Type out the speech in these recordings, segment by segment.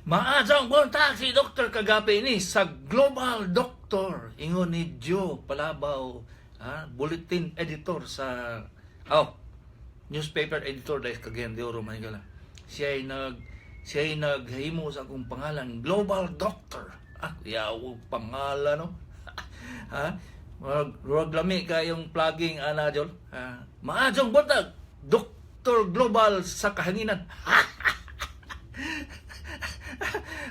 Maayong buntag, si Dr. Kagapi ni sa Global Doctor. Ingon ni Joe Palabaw, ha? Bulletin editor sa oh, newspaper editor dahil Cagayan de Oro, Manila. Siya ay naghimo sa akong pangalan, Global Doctor. Ah, yaw pangalan, no? Ha? Murag lami kayong plugging ana jol. Ha? Maayong buntag, Dr. Global sa kahanginan.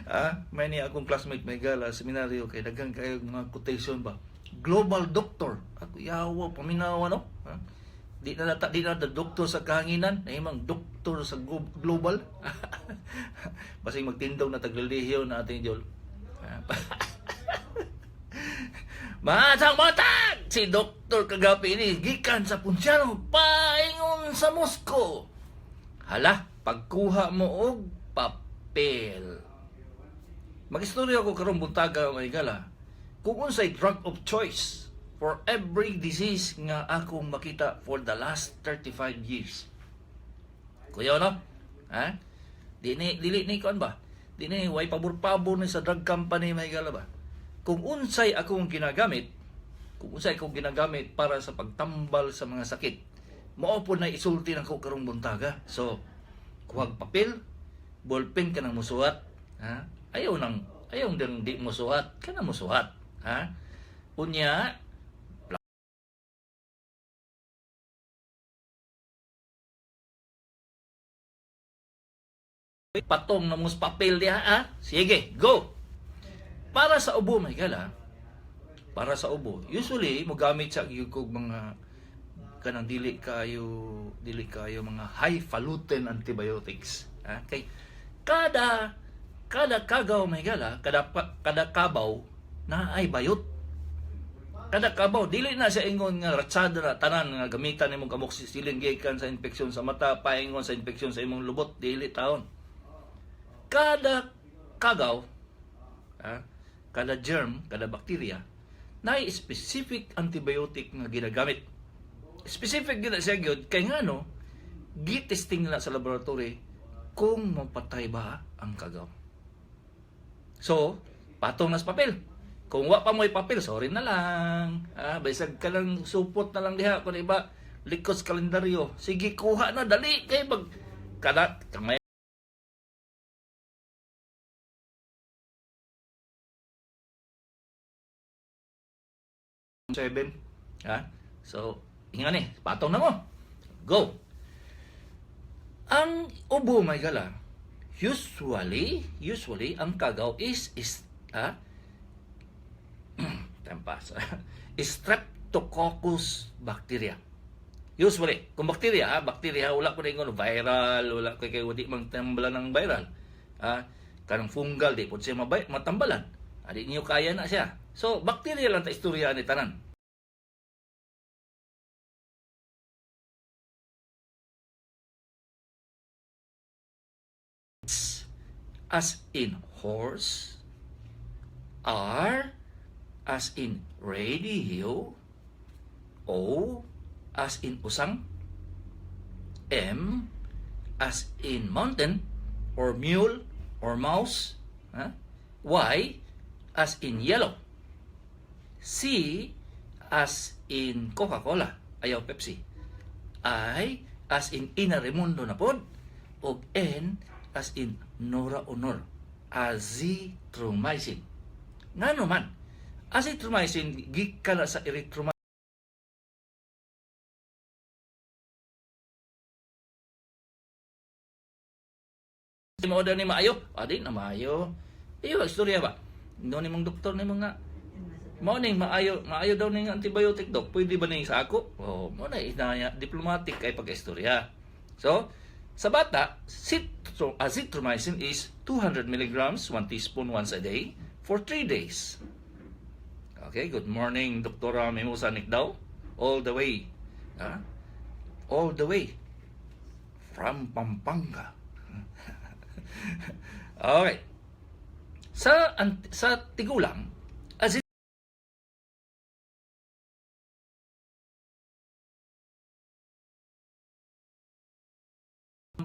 Ah, may ni akong classmate may gala seminaryo kay daghan kayo mga quotation ba. Global Doctor. Ako yawa paminawa, no. Ha? Di na ta doktor sa kahanginan, nahimang doktor sa global. Basing magtindog na taglilihiyo na ating jol. Ha? Maayong buntag! Si Dr. Kagapi ni gikan sa Ponciano paingon sa Moscow. Hala, pagkuha mo og papel. Magistorya ko karong buntaga, mga higala, kung unsay drug of choice for every disease nga akong makita for the last 35 years. Kuya, no? Ha? Di ni dili ni kuan ba? Di ni way pabor-pabor ni sa drug company, mga higala ba? Kung unsay akong ginagamit, kung unsay akong ginagamit para sa pagtambal sa mga sakit, mao po na isulti nako karong buntaga. So, kuhag papel, ballpen ka nang musuhat, ha? Ayaw nang di musuhat, ka na musuhat, ha? Unya, patong na mos papel diha, ha? Sige, go. Para sa ubo, may gala. Para sa ubo, usually mogamit sa gyud kog mga kanang dili kayo mga highfalutin antibiotics. Ha? Kay kada kada kagaw, may gala, kada kabaw na ay bayot. Kada kabaw dili na siya ingon nga ratsada na tanan nga gamitan nimong amoxicillin gikan sa infeksyon sa mata paingon sa infeksyon sa imong lubot, dili taon. Kada kagaw, ha, kada germ, kada bakterya, na specific antibiotic nga ginagamit. Specific gyud na siya gyud kay ngano gi-testing nila sa laboratory kung mapatay ba ang kagaw. So, patong nas papel. Kung wa pa mo'y papel, sorry na lang. Ah, bisag ka lang supot na lang diha kung iba likos kalendaryo. Sige, kuha na dali kay mag kada kamay 7. Ha? So, ingan ni, patong na mo. Go. Ang ubo, may gala, usually, ang kagaw is ha? Tempas. Streptococcus bacteria. Usually, kung bakterya, ha, bakterya, wala ko na ingon viral, wala ko kay wadi man tambalan ng viral. Ha, kanang fungal di po siya mabay, matambalan. Adi niyo kaya na siya. So, bakterya lang ta istorya ni tanan. As in horse, R as in radio, O as in usang, M as in mountain or mule or mouse, huh? Y as in yellow, C as in Coca-Cola, ayaw Pepsi, I as in Ina Raimundo na pod, og N as in Nora Aunor, azithromycin. Ngano man, azithromycin gikan na sa erythromycin mo ni maayo, adi na maayo. Iyo istorya ba? No ni mong doktor ni mga mao ning maayo, maayo daw ning antibiotic, dok. Pwede ba ning sa ako? Oh, mo na inaya diplomatic kay pag-istorya. So, sa bata, azithromycin is 200 milligrams, 1 teaspoon once a day for 3 days. Okay, good morning, Doktora Mimosa Nicdao. All the way. Ha? All the way from Pampanga. Okay. Sa tigulang, azithromycin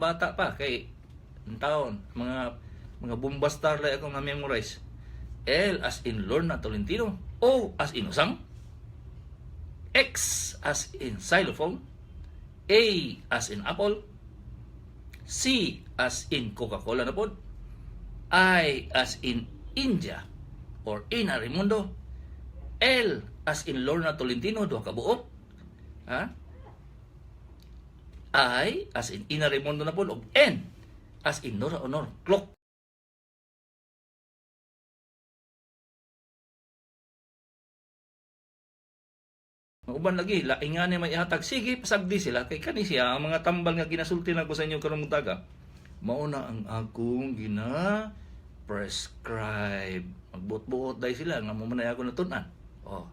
bata pa kay ang taon mga Mga bombastar lang akong na-memorize. L as in Lorna Tolentino, O as in Usang, X as in xylophone, A as in apple, C as in Coca-Cola na pod, I as in India or Ina Raimundo, L as in Lorna Tolentino, duha ka buok, ha? I as in Ina Raimundo na pod, ug N as in Nora Aunor, clock. Ang uban lagi, laing nga ni may ihatag. Sige, pasagdi sila. Kay kani siya, ang mga tambal nga ginasulti na ko sa inyo karong mutaga. Mao na ang akong gina-prescribe. Magbuot-buot dahil sila nga mo man ako natun-an. Oh.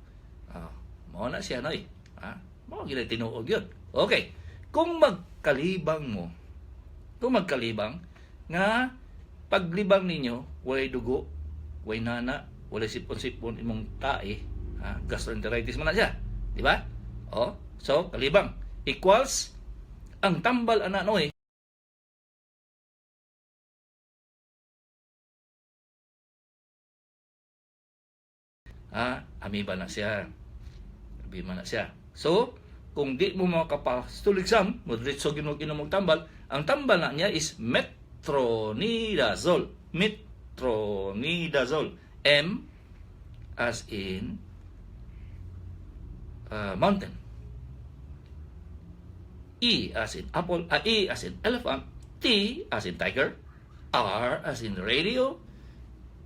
Ah, mao na siya noy. Ha? Mao gina tinuod yun. Okay. Kung magkalibang mo, kung magkalibang nga paglibang ninyo walay dugo, walay nana, walay sipon-sipon imong tae, ha? Gastroenteritis man na siya. Di ba? Oh, so kalibang equals ang tambal ana noy ha, amiba na siya. Amiba na siya. So, kung di mo makapa-stool exam, mo diretso gyud mo inom og tambal, ang tambal na niya is metronidazole. Metronidazole. M as in mountain. E as in apple, E as in elephant, T as in tiger, R as in radio,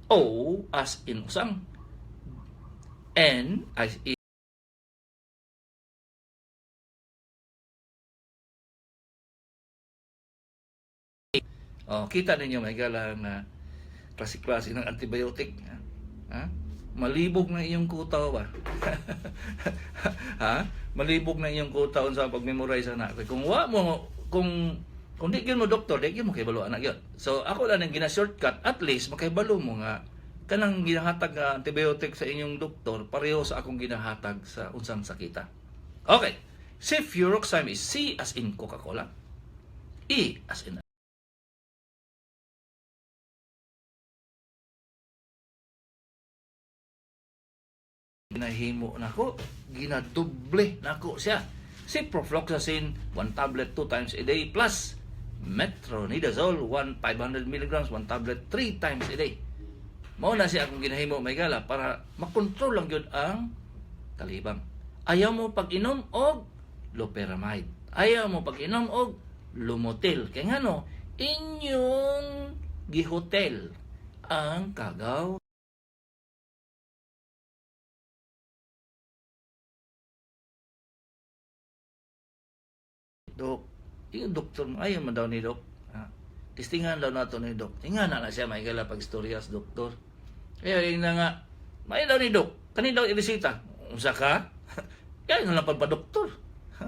O as in usang, N as in Oh, kita ninyo may galang na klase-klase ng antibiotic. Ha? Ha? Malibog na iyong kutaw ba? Ha? Malibog na iyong kutaw sa pag-memorize ana. Kung wa mo kung di gyud mo doktor, di gyud mo kahibalo ana gyud. So ako lang ang gina-shortcut, at least makahibalo mo nga kanang ginahatag nga antibiotic sa inyong doktor pareho sa akong ginahatag sa unsang sakita. Okay. Cefuroxime is C as in Coca-Cola, E as in ginahimo nako, ginadoble nako siya. Ciprofloxacin, 1 tablet 2 times a day plus metronidazole 1 500 milligrams 1 tablet 3 times a day. Mao na siya akong ginahimo may gala para makontrol lang gyud ang kalibang. Ayaw mo pag-inom og loperamide. Ayaw mo pag-inom og Lomotil. Kay ngano, inyong gihotel ang kagaw. Dok, yung doktor mo, ayaw man daw ni Dok. Ha? Testingan daw nato ni Dok. Tingan na siya, may gala pag istorya sa doktor. Kaya yun na nga, may daw ni Dok. Kani daw iresita. Unsa ka? Kaya nga lang pagpa-doktor. Ha?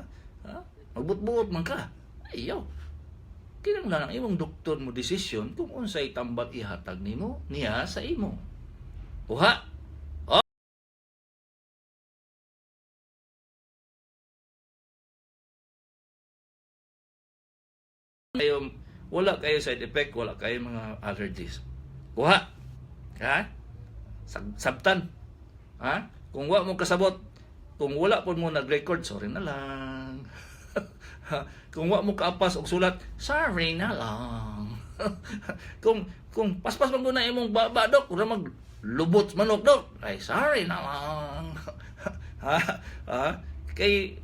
Ha? Magbut-buot man ka. Ayaw. Kinahanglan ang imong doktor mo desisyon kung unsay tambal ihatag nimo niya sa imo. Kuha. Kayo, wala kayo side effect, wala kayo mga allergies. Kuha. Ha? Sabtan. Ha? Kung wa mo kasabot, kung wala po mo nag-record, sorry na lang. Ha? Kung wa mo kaapas og sulat, sorry na lang. Kung paspas man na imong baba dok, ura mag lubot manok dok, ay sorry na lang. Ha? Ha? Kay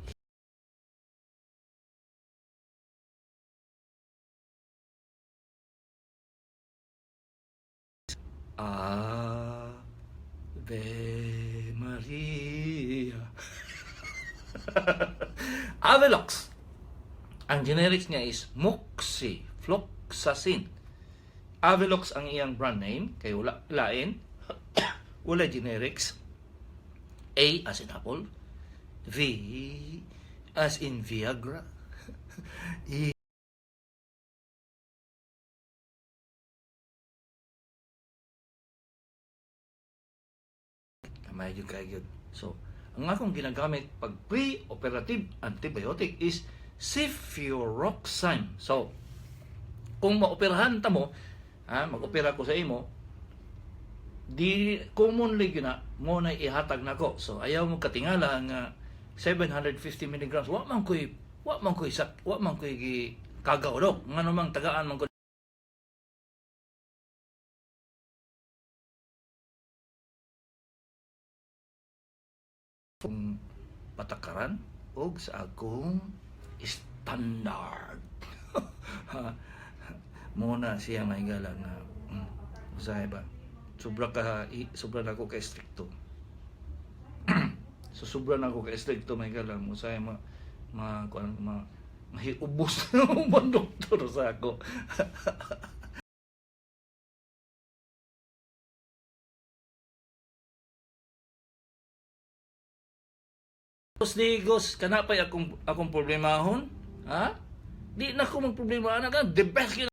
Ave Maria. Avelox. Ang generics niya is Moxifloxacin. Avelox ang iyang brand name, kay wala lain. Wala generics. A as in apple, V as in Viagra, E kamay jud kay gyud. So, ang akong ginagamit pag pre-operative antibiotic is cefuroxime. So, kung maoperahan ta mo, Ha, mag-opera ko sa imo, di commonly gyud na mo na ihatag nako. So ayaw mo katingala nga 750 milligrams, wa man koy gi kagaw dok, ngano mang tagaan man ko kung patakaran og sa akong standard. Mo na siya, mga higala, nga usahay ba sobra na ako ka strikto. So sobra na ako ka strikto, mga higala, usahay ma ma kuan ma mahiubos na ang doktor sa ako. Digos digos kana pay akong problemahon, ha? Di na ko magproblema ana ka, the best gyud.